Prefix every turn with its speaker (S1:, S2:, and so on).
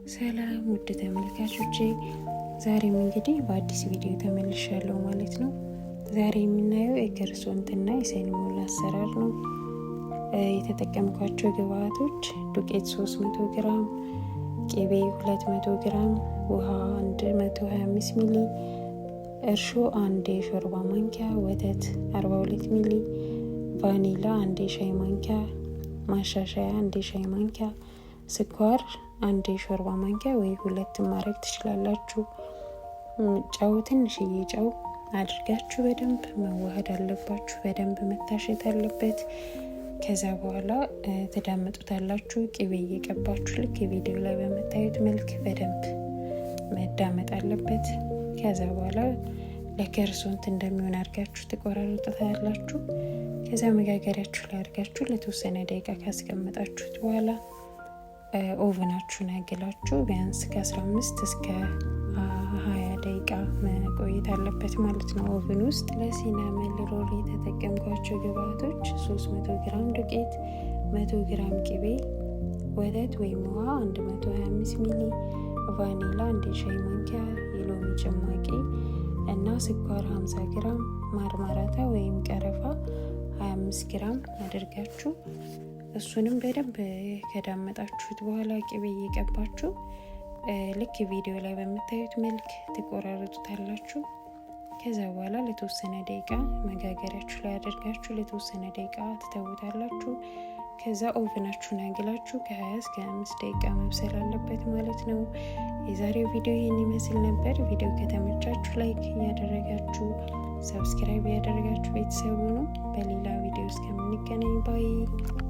S1: ሰላም ውድ ተመልካቾቼ፣ ዛሬም እንግዲህ በአዲስ ቪዲዮ ተመልሻለሁ ማለት ነው። ዛሬ የምናየው የ croissant ና የ cinnamon አሰራር ነው። የተጠቀምኳቸው ግብአቶች ዱቄት 300 ግራም፣ ቅቤ 200 ግራም፣ ውሃ 125 ሚሊ፣ እርሾ አንድ የሾርባ ማንኪያ፣ ወተት 42 ሚሊ፣ ቫኒላ አንድ የሻይ ማንኪያ፣ ማሻሻያ አንድ የሻይ ማንኪያ፣ ስኳር አንድ የሾርባ ማንኪያ ወይ ሁለት ማድረግ ትችላላችሁ። ጨው ትንሽዬ ጨው አድርጋችሁ በደንብ መዋሃድ አለባችሁ። በደንብ መታሸት አለበት። ከዛ በኋላ ትዳምጡታላችሁ። ቅቤ እየቀባችሁ ልክ ቪዲዮ ላይ በምታዩት መልክ በደንብ መዳመጥ አለበት። ከዛ በኋላ ለ croissant እንደሚሆን አድርጋችሁ ትቆራርጡታላችሁ። ከዛ መጋገሪያችሁ ላይ አድርጋችሁ ለተወሰነ ደቂቃ ካስቀመጣችሁት በኋላ oven ኣችሁን አግላችሁ ቢያንስ ከ15 እስከ 20 ደቂቃ መቆየት አለበት ማለት ነው oven ውስጥ። ለ cinnamon roll የተጠቀምኳቸው ግብአቶች 300 ግራም ዱቄት፣ 100 ግራም ቅቤ፣ ወተት ወይም ውሃ 125 ሚሊ፣ ቫኒላ አንድ የሻይ ማንኪያ፣ የሎሚ ጭማቂ እና ስኳር 50 ግራም፣ ማርማራታ ወይም ቀረፋ 25 ግራም አድርጋችሁ እሱንም በደንብ ከዳመጣችሁት በኋላ ቅቤ እየቀባችሁ ልክ ቪዲዮ ላይ በምታዩት መልክ ትቆራርጡታላችሁ። ከዛ በኋላ ለተወሰነ ደቂቃ መጋገሪያችሁ ላይ አድርጋችሁ ለተወሰነ ደቂቃ ትተውታላችሁ። ከዛ oven ኣችሁን አግላችሁ ከ20 እስከ 25 ደቂቃ መብሰል አለበት ማለት ነው። የዛሬው ቪዲዮ ይህን ይመስል ነበር። ቪዲዮ ከተመቻችሁ like እያደረጋችሁ subscribe እያደረጋችሁ ቤተሰብ ሁኑ። በሌላ ቪዲዮ እስከምንገናኝ bye።